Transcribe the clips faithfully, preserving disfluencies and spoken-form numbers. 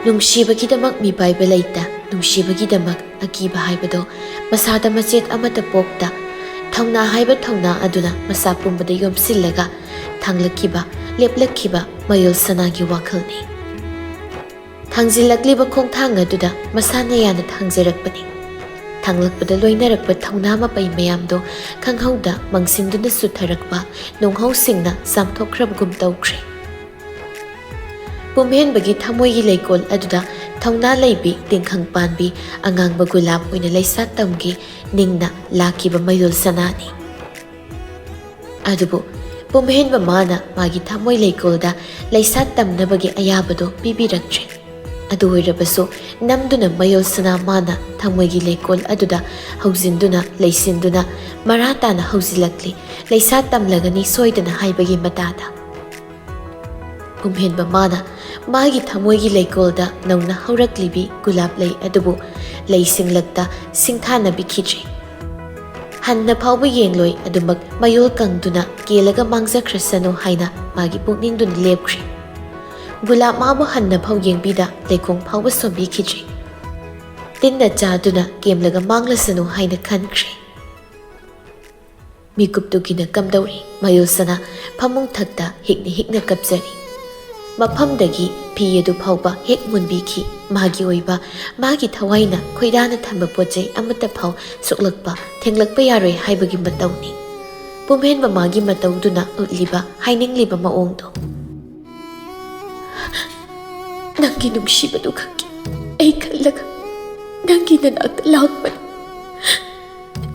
ꯅꯨꯡꯁꯤꯕꯒꯤꯗꯃꯛ ꯃꯤꯄꯥꯏꯕ ꯂꯩꯇ, ꯅꯨꯡꯁꯤꯕꯒꯤꯗꯃꯛ ꯑꯀꯤꯕ ꯍꯥꯏꯕꯗꯣ ꯃꯁꯥꯗ ꯃꯆꯦꯠ ꯑꯃꯠꯇ ꯄꯣꯛꯇ, ꯊꯧꯅꯥ ꯍꯥꯏꯕ ꯊꯧꯅꯥ ꯑꯗꯨꯅ ꯃꯁꯥ ꯄꯨꯝꯕꯗ ꯌꯣꯝꯁꯤꯜꯂꯒ ꯊꯥꯡꯂꯛꯈꯤꯕ, ꯂꯦꯞꯂꯛꯈꯤꯕ ꯃꯌꯣꯜ ꯁꯅꯥꯒꯤ ꯋꯥꯈꯜꯅꯤ꯫ ꯊꯥꯡꯖꯤꯜꯂꯛꯂꯤꯕ ꯈꯣꯡꯊꯥꯡ ꯑꯗꯨꯗ ꯃꯁꯥꯅ ꯌꯥꯅ ꯊꯥꯡꯖꯔꯛꯄꯅꯤ꯫ ꯊꯥꯡꯂꯛꯄꯗ ꯂꯣꯏꯅꯔꯛꯄ ꯊꯧꯅꯥ ꯃꯄꯩ ꯃꯌꯥꯝꯗꯣ ꯈꯪꯍꯧꯗ ꯃꯪꯁꯤꯟꯗꯨꯅ ꯁꯨꯊꯔꯛꯄ ꯅꯣꯡꯍꯧꯁꯤꯡꯅ ꯆꯥꯝꯊꯣꯛꯈ꯭ꯔꯕꯒꯨꯝ ꯇꯧꯈ꯭ꯔꯦ꯫ ꯄꯨꯝꯍꯦꯟꯕꯒꯤ ꯊꯃꯣꯏꯒꯤ ꯂꯩꯀꯣꯜ ꯑꯗꯨꯗ ꯊꯧꯅꯥ ꯂꯩꯕꯤ, ꯇꯤꯡꯈꯪ ꯄꯥꯟꯕꯤ, ꯑꯉꯥꯡꯕ ꯒꯨꯂꯥꯞ ꯑꯣꯏꯅ ꯂꯩꯁꯥ ꯇꯝꯒꯤ ꯅꯤꯡꯅ ꯂꯥꯛꯈꯤꯕ ꯃꯌꯣꯜ ꯁꯅꯥꯅꯤ꯫ ꯑꯗꯨꯕꯨ ꯄꯨꯝꯍꯦꯟꯕ ꯃꯥꯅ ꯃꯥꯒꯤ ꯊꯃꯣꯏ ꯂꯩꯀꯣꯜꯗ ꯂꯩꯁꯥ ꯇꯝꯅꯕꯒꯤ ꯑꯌꯥꯕꯗꯣ ꯄꯤꯕꯤꯔꯛꯇ꯭ꯔꯦ꯫ ꯑꯗꯨ ꯑꯣꯏꯔꯕꯁꯨ ꯅꯝꯗꯨꯅ ꯃꯌꯣꯜ ꯁꯅꯥ ꯃꯥꯅ ꯊꯃꯣꯏꯒꯤ ꯂꯩꯀꯣꯜ ꯑꯗꯨꯗ ꯍꯧꯖꯤꯟꯗꯨꯅ, ꯂꯩꯁꯤꯟꯗꯨꯅ ꯃꯔꯥ ꯇꯥꯅ ꯍꯧꯖꯤꯜꯂꯛꯂꯤ, ꯂꯩꯁꯥ ꯇꯝꯂꯒꯅꯤ ꯁꯣꯏꯗꯅ ꯍꯥꯏꯕꯒꯤ ꯃꯇꯥꯗ꯫ ꯄꯨꯝꯍꯦꯟꯕ ꯃꯥꯅ ꯃꯥꯒꯤ ꯊꯃꯣꯏꯒꯤ ꯂꯩꯀꯣꯜꯗ ꯅꯧꯅ ꯍꯧꯔꯛꯂꯤꯕꯤ ꯒꯨꯂꯥꯞ ꯂꯩ ꯑꯗꯨꯕꯨ ꯂꯩꯁꯤꯡꯂꯛꯇ ꯁꯤꯡꯊꯥꯅꯕꯤꯈꯤꯗ꯭ꯔꯦ꯫ ꯍꯟꯅ ꯐꯥꯎꯕ ꯌꯦꯡꯂꯣꯏ ꯑꯗꯨꯃꯛ ꯃꯌꯣꯜ ꯀꯪꯗꯨꯅ ꯀꯦꯜꯂꯒ ꯃꯥꯡꯖꯈ꯭ꯔꯁꯅꯨ ꯍꯥꯏꯅ ꯃꯥꯒꯤ ꯄꯨꯛꯅꯤꯡꯗꯨꯅ ꯂꯦꯞꯈ꯭ꯔꯦ꯫ ꯒꯨꯂꯥꯞ ꯃꯥꯕꯨ ꯍꯟꯅ ꯐꯥꯎ ꯌꯦꯡꯕꯤꯗ ꯂꯩꯈꯣꯡ ꯐꯥꯎꯕ ꯁꯣꯝꯕꯤꯈꯤꯗ꯭ꯔꯦ꯫ ꯇꯤꯟꯅ ꯆꯥꯗꯨꯅ ꯀꯦꯝꯂꯒ ꯃꯥꯡꯂꯁꯅꯨ ꯍꯥꯏꯅ ꯈꯟꯈ꯭ꯔꯦ꯫ ꯃꯤꯀꯨꯞꯇꯨꯒꯤꯅ ꯀꯝꯗꯧꯔꯤ? ꯃꯌꯣꯜ ꯁꯅꯥ ꯐꯃꯨꯡ ꯊꯛꯇ ꯍꯤꯛꯅ ꯍꯤꯛꯅ ꯀꯞꯆꯔꯤ꯫ ꯃꯐꯝꯗꯒꯤ ꯐꯤ ꯑꯗꯨ ꯐꯥꯎꯕ ꯍꯦꯛ ꯃꯨꯟꯕꯤꯈꯤ꯫ ꯃꯥꯒꯤ ꯑꯣꯏꯕ, ꯃꯥꯒꯤ ꯊꯋꯥꯏꯅ ꯈꯣꯏꯗꯥꯅ ꯊꯝꯕ ꯄꯣꯠ ꯆꯩ ꯑꯃꯠꯇ ꯐꯥꯎ ꯁꯣꯛꯂꯛꯄ, ꯊꯦꯡꯂꯛꯄ ꯌꯥꯔꯣꯏ ꯍꯥꯏꯕꯒꯤ ꯃꯇꯧꯅꯤ꯫ ꯄꯨꯝꯍꯦꯟꯕ ꯃꯥꯒꯤ ꯃꯇꯧꯗꯨꯅ ꯎꯠꯂꯤꯕ, ꯍꯥꯏꯅꯤꯡꯂꯤꯕ ꯃꯑꯣꯡꯗꯣ꯫ ꯅꯪꯒꯤ ꯅꯨꯡꯁꯤꯕꯗꯨ ꯈꯛꯀꯤ ꯑꯩ ꯈꯜꯂꯒ ꯅꯪꯒꯤ ꯅꯅꯥꯛꯇ ꯂꯥꯛꯄꯅꯤ꯫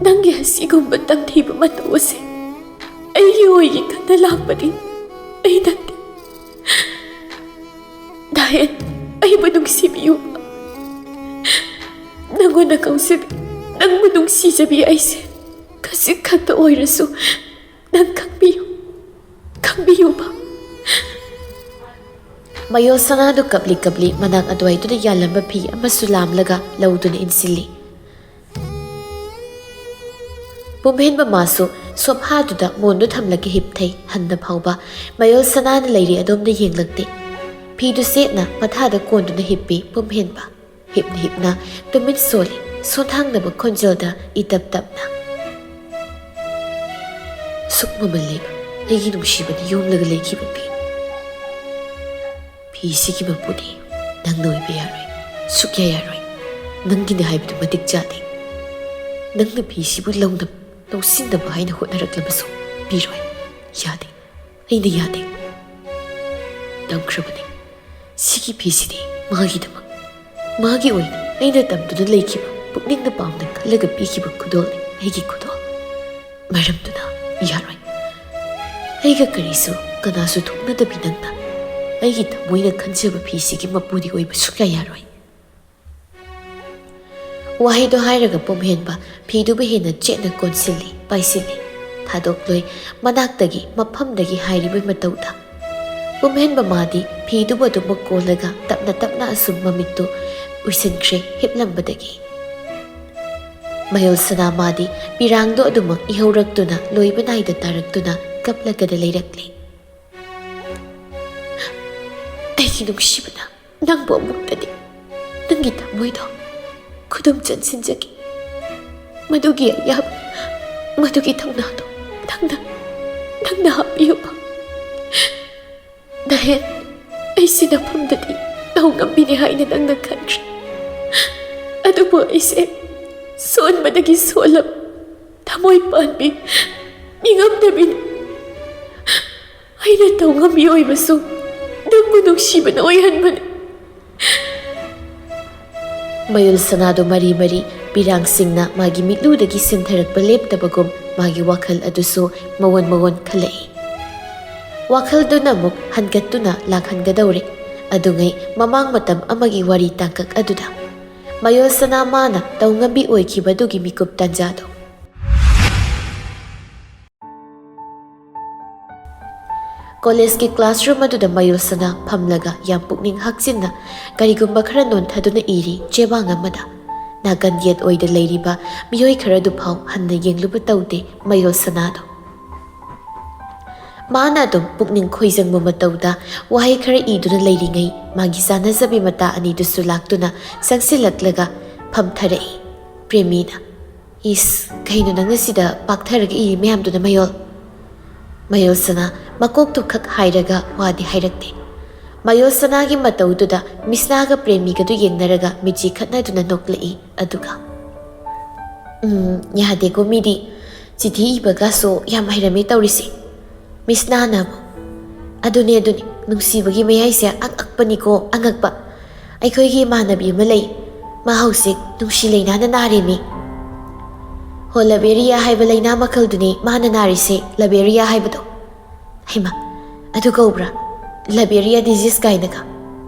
ꯅꯪꯒꯤ ꯑꯁꯤꯒꯨꯝꯕ ꯇꯝꯊꯤꯕ ꯃꯇꯧ ꯑꯁꯤ ꯑꯩꯒꯤ ꯑꯣꯏꯒꯦ ꯈꯟꯅ ꯂꯥꯛꯄꯅꯤ꯫ ꯑꯩ ꯅꯠꯇꯦ꯫ ꯗꯥꯌꯟ, ꯑꯩꯕꯨ ꯅꯨꯡꯁꯤꯕꯤꯌꯨ꯫ ꯅꯪꯉꯣꯟꯗ ꯀꯧꯖꯕꯤ, ꯅꯪꯕꯨ ꯅꯨꯡꯁꯤꯖꯕꯤ ꯑꯩꯁꯦ ꯈꯖꯤꯛ ꯈꯛꯇ ꯑꯣꯏꯔꯁꯨ ꯅꯪ ꯈꯪꯕꯤꯌꯨ, ꯈꯪꯕꯤꯌꯨꯕ꯫ ꯃꯌꯣꯜ ꯁꯅꯥꯗꯨ ꯀꯞꯂꯤ ꯀꯞꯂꯤ ꯃꯅꯥꯛ ꯑꯗꯨꯋꯥꯏꯗꯨꯗ ꯌꯥꯜꯂꯝꯕ ꯐꯤ ꯑꯃꯁꯨ ꯂꯥꯝꯂꯒ ꯂꯧꯗꯨꯅ ꯏꯟꯁꯤꯜꯂꯤ꯫ ꯄꯨꯝꯍꯦꯟꯕ ꯃꯥꯁꯨ ꯁꯣꯐꯥꯗꯨꯗ ꯃꯣꯟꯗꯨ ꯊꯝꯂꯒ ꯍꯤꯞꯊꯩ꯫ ꯍꯟꯅ ꯐꯥꯎꯕ ꯃꯌꯣꯜ ꯁꯅꯥꯅ ꯂꯩꯔꯤ ꯑꯗꯣꯝꯗ ꯌꯦꯡꯂꯛꯇꯦ꯫ ꯐꯤꯗꯨ ꯁꯦꯠꯅ ꯃꯊꯥꯗ ꯀꯣꯟꯗꯨꯅ ꯍꯤꯞꯄꯤ ꯄꯨꯝꯍꯦꯟꯕ꯫ ꯍꯤꯞꯅ ꯍꯤꯞꯅ ꯇꯨꯃꯤꯟ ꯁꯣꯜꯂꯤ, ꯁꯣꯟꯊꯥꯡꯅꯕ ꯈꯣꯟꯖꯦꯜꯗ ꯏꯇꯞ ꯇꯞꯅ꯫ ꯁꯨꯛ ꯃꯃꯜ ꯂꯩꯕ ꯑꯩꯒꯤ ꯅꯨꯡꯁꯤꯕꯅ ꯌꯣꯝꯂꯒ ꯂꯩꯈꯤꯕ ꯐꯤ꯫ ꯐꯤꯁꯤꯒꯤ ꯃꯄꯨꯗꯤ ꯅꯪꯅ ꯑꯣꯏꯕ ꯌꯥꯔꯣꯏ, ꯁꯨꯛꯌꯥ ꯌꯥꯔꯣꯏ꯫ ꯅꯪꯒꯤꯅꯤ ꯍꯥꯏꯕꯗꯨ ꯃꯇꯤꯛ ꯆꯥꯗꯦ꯫ ꯅꯪꯅ ꯐꯤꯁꯤꯕꯨ ꯂꯧꯅꯕ, ꯂꯧꯁꯤꯟꯅꯕ ꯍꯥꯏꯅ ꯍꯣꯠꯅꯔꯛꯂꯕꯁꯨ ꯄꯤꯔꯣꯏ꯫ ꯌꯥꯗꯦ, ꯑꯩꯅ ꯌꯥꯗꯦ꯫ ꯇꯝꯈ꯭ꯔꯕꯅꯤ꯫ ꯁꯤꯒꯤ ꯐꯤꯁꯤꯗꯤ ꯃꯥꯒꯤꯗꯃꯛ, ꯃꯥꯒꯤ ꯑꯣꯏꯅ ꯑꯩꯅ ꯇꯝꯗꯨꯅ ꯂꯩꯈꯤꯕ, ꯄꯨꯛꯅꯤꯡꯅ ꯄꯥꯝꯅ ꯈꯜꯂꯒ ꯄꯤꯈꯤꯕ ꯈꯨꯗꯣꯜꯅꯤ, ꯑꯩꯒꯤ ꯈꯨꯗꯣꯜ꯫ ꯃꯔꯝꯗꯨꯅ ꯌꯥꯔꯣꯏ꯫ ꯑꯩꯒ ꯀꯔꯤꯁꯨ, ꯀꯅꯥꯁꯨ ꯊꯣꯛꯅꯗꯕꯤ ꯅꯪꯅ ꯑꯩꯒꯤ ꯊꯃꯣꯏꯅ ꯈꯟꯖꯕ ꯐꯤꯁꯤꯒꯤ ꯃꯄꯨꯗꯤ ꯑꯣꯏꯕ ꯁꯨꯛꯌꯥ ꯌꯥꯔꯣꯏ꯫ ꯋꯥꯍꯩꯗꯣ ꯍꯥꯏꯔꯒ ꯄꯨꯝꯍꯦꯟꯕ ꯐꯤꯗꯨꯕꯨ ꯍꯦꯟꯅ ꯆꯦꯠꯅ ꯀꯣꯟꯁꯤꯜꯂꯤ, ꯄꯥꯏꯁꯤꯜꯂꯤ꯫ ꯊꯥꯗꯣꯛꯂꯣꯏ ꯃꯅꯥꯛꯇꯒꯤ, ꯃꯐꯝꯗꯒꯤ ꯍꯥꯏꯔꯤꯕ ꯃꯇꯧꯗ꯫ ꯄꯨꯝꯍꯦꯟꯕ ꯃꯥꯗꯤ ꯐꯤꯗꯨꯕꯨ ꯑꯗꯨꯃꯛ ꯀꯣꯜꯂꯒ ꯇꯞꯅ ꯇꯞꯅ ꯑꯁꯨꯝ ꯃꯃꯤꯠꯇꯨ ꯎꯏꯁꯤꯟꯈ꯭ꯔꯦ ꯍꯤꯞꯂꯝꯕꯗꯒꯤ꯫ ꯃꯌꯣꯜ ꯁꯅꯥ ꯃꯥꯗꯤ ꯄꯤꯔꯥꯡꯗꯣ ꯑꯗꯨꯃꯛ ꯏꯍꯧꯔꯛꯇꯨꯅ ꯂꯣꯏꯕ ꯅꯥꯏꯗ ꯇꯥꯔꯛꯇꯨꯅ ꯀꯞꯂꯒꯗ ꯂꯩꯔꯛꯂꯤ꯫ ꯑꯩꯒꯤ ꯅꯨꯡꯁꯤꯕꯅ ꯅꯪꯕꯨ ꯑꯃꯨꯛꯇꯗꯤ ꯅꯪꯒꯤ ꯊꯃꯣꯏꯗꯣ ꯈꯨꯗꯨꯝ ꯆꯟꯁꯤꯟꯖꯒꯦ꯫ ꯃꯗꯨꯒꯤ ꯑꯌꯥꯕ, ꯃꯗꯨꯒꯤ ꯊꯧꯅꯥꯗꯣ ꯅꯪꯅ, ꯅꯪꯅ ꯍꯥꯞꯄꯤꯌꯨꯕ꯫ ꯅꯍꯦꯟ ꯑꯩꯁꯤ ꯅꯐꯝꯗꯗꯤ ꯇꯧ ꯉꯝꯕꯤꯅꯤ ꯍꯥꯏꯅ ꯅꯪꯅ ꯈꯟꯈ꯭ꯔꯦ꯫ ꯑꯗꯨꯕꯨ ꯑꯩꯁꯦ ꯁꯣꯟꯕꯗꯒꯤ ꯁꯣꯜꯂꯕ ꯊꯃꯣꯏ ꯄꯥꯟꯕꯤ, ꯅꯤꯡꯉꯝꯗꯕꯤꯅꯤ꯫ ꯑꯩꯅ ꯇꯧ ꯉꯝꯕꯤ ꯑꯣꯏꯕꯁꯨ ꯅꯪꯕꯨ ꯅꯨꯡꯁꯤꯕꯅ ꯑꯣꯏꯍꯟꯕꯅꯤ꯫ ꯃꯌꯨꯜ ꯁꯅꯥꯗꯨ ꯃꯔꯤ ꯃꯔꯤ ꯄꯤꯔꯥꯡꯁꯤꯡꯅ ꯃꯥꯒꯤ ꯃꯤꯠꯂꯨꯗꯒꯤ ꯁꯤꯟꯊꯔꯛꯄ ꯂꯦꯞꯇꯕꯒꯨꯝ ꯃꯥꯒꯤ ꯋꯥꯈꯜ ꯑꯗꯨꯁꯨ ꯃꯋꯣꯟ ꯃꯋꯣꯟ ꯈꯜꯂꯛꯏ꯫ ꯋꯥꯈꯜꯗꯨꯅ ꯑꯃꯨꯛ ꯍꯟꯒꯠꯇꯨꯅ ꯂꯥꯛꯍꯟꯒꯗꯧꯔꯦ꯫ ꯑꯗꯨꯉꯩ ꯃꯃꯥꯡ ꯃꯇꯝ ꯑꯃꯒꯤ ꯋꯥꯔꯤ ꯇꯥꯡꯀꯛ ꯑꯗꯨꯗ ꯃꯌꯣꯜ ꯁꯅꯥ ꯃꯥꯅ ꯇꯧꯉꯝꯕꯤ ꯑꯣꯏꯈꯤꯕꯗꯨꯒꯤ ꯃꯤꯀꯨꯞ ꯇꯥꯟꯖꯥꯗꯣ꯫ ꯀꯣꯂꯦꯖꯀꯤ classroom ꯑꯗꯨꯗ ꯃꯌꯣꯜ ꯁꯅꯥ ꯐꯝꯂꯒ ꯌꯥꯝ ꯄꯨꯛꯅꯤꯡ ꯍꯛꯆꯤꯟꯅ ꯀꯔꯤꯒꯨꯝꯕ ꯈꯔ ꯅꯣꯟꯊꯗꯨꯅ ꯏꯔꯤ ꯆꯦꯕꯥꯡ ꯑꯃꯗ꯫ ꯅꯥꯀꯟ ꯌꯦꯠ ꯑꯣꯏꯗ ꯂꯩꯔꯤꯕ ꯃꯤꯑꯣꯏ ꯈꯔꯗꯨ ꯐꯥꯎ ꯍꯟꯅ ꯌꯦꯡꯂꯨꯕ ꯇꯧꯗꯦ ꯃꯌꯣꯜ ꯁꯅꯥꯗꯣ꯫ ꯃꯥꯅ ꯑꯗꯨꯝ ꯄꯨꯛꯅꯤꯡ ꯈꯣꯏꯖꯪꯕ ꯃꯇꯧꯗ ꯋꯥꯍꯩ ꯈꯔ ꯏꯗꯨꯅ ꯂꯩꯔꯤꯉꯩ, ꯃꯥꯒꯤ ꯆꯥꯅꯖꯕꯤ ꯃꯇꯥ ꯑꯅꯤꯗꯨꯁꯨ ꯂꯥꯛꯇꯨꯅ ꯆꯪꯁꯤꯜꯂꯛꯂꯒ ꯐꯝꯊꯔꯛꯏ꯫ ꯄ꯭ꯔꯦꯃꯤꯅ, "ꯏꯁ, ꯀꯩꯅꯣ ꯅꯪꯅ ꯁꯤꯗ ꯄꯥꯛꯊꯔꯒ ꯏꯔꯤ ꯃꯌꯥꯝꯗꯨꯅ, ꯃꯌꯣꯜ?" ꯃꯌꯣꯜ ꯁꯅꯥ ꯃꯀꯣꯛꯇꯨ ꯈꯛ ꯍꯥꯏꯔꯒ ꯋꯥꯗꯤ ꯍꯥꯏꯔꯛꯇꯦ꯫ ꯃꯌꯣꯜ ꯁꯅꯥꯒꯤ ꯃꯇꯧꯗꯨꯗ ꯃꯤꯁꯅꯥꯒ ꯄ꯭ꯔꯦꯃꯤꯒꯗꯨ ꯌꯦꯡꯅꯔꯒ ꯃꯤꯠꯆꯤ ꯈꯠꯅꯗꯨꯅ ꯅꯣꯛꯂꯛꯏ꯫ ꯑꯗꯨꯒ, "ꯎꯝ, ꯌꯥꯗꯦꯀꯣ ꯃꯤꯗꯤ꯫ ꯆꯤꯊꯤ ꯏꯕꯒꯁꯨ ꯌꯥꯝ ꯍꯩꯔꯝꯃꯦ ꯇꯧꯔꯤꯁꯦ꯫ ꯃꯤꯁꯅꯥꯅ ꯑꯃꯨꯛ, ꯑꯗꯨꯅꯦ, ꯑꯗꯨꯅꯦ, ꯅꯨꯡꯁꯤꯕꯒꯤ ꯃꯌꯥꯏꯁꯦ ꯑꯉꯛꯄꯅꯤꯀꯣ, ꯑꯉꯛꯄ꯫ ꯑꯩꯈꯣꯏꯒꯤ ꯏꯃꯥꯟꯅꯕꯤ ꯑꯃ ꯂꯩ꯫ ꯃꯥ ꯍꯧꯖꯤꯛ ꯅꯨꯡꯁꯤ ꯂꯩꯅꯥꯅ ꯅꯥꯔꯦꯃꯤ꯫ ꯍꯣ, ꯂꯕꯦꯔꯤꯌꯥ ꯍꯥꯏꯕ ꯂꯩꯅꯥ ꯃꯈꯜꯗꯨꯅꯤ ꯃꯥꯅ ꯅꯥꯔꯤꯁꯦ, ꯂꯕꯦꯔꯤꯌꯥ ꯍꯥꯏꯕꯗꯣ꯫ ꯍꯩꯃꯥ, ꯑꯗꯨ ꯀꯧꯕ꯭ꯔꯥ? ꯂꯕꯦꯔꯤꯌꯥ ꯗꯤꯖꯤꯁ ꯀꯥꯏꯅꯒ?"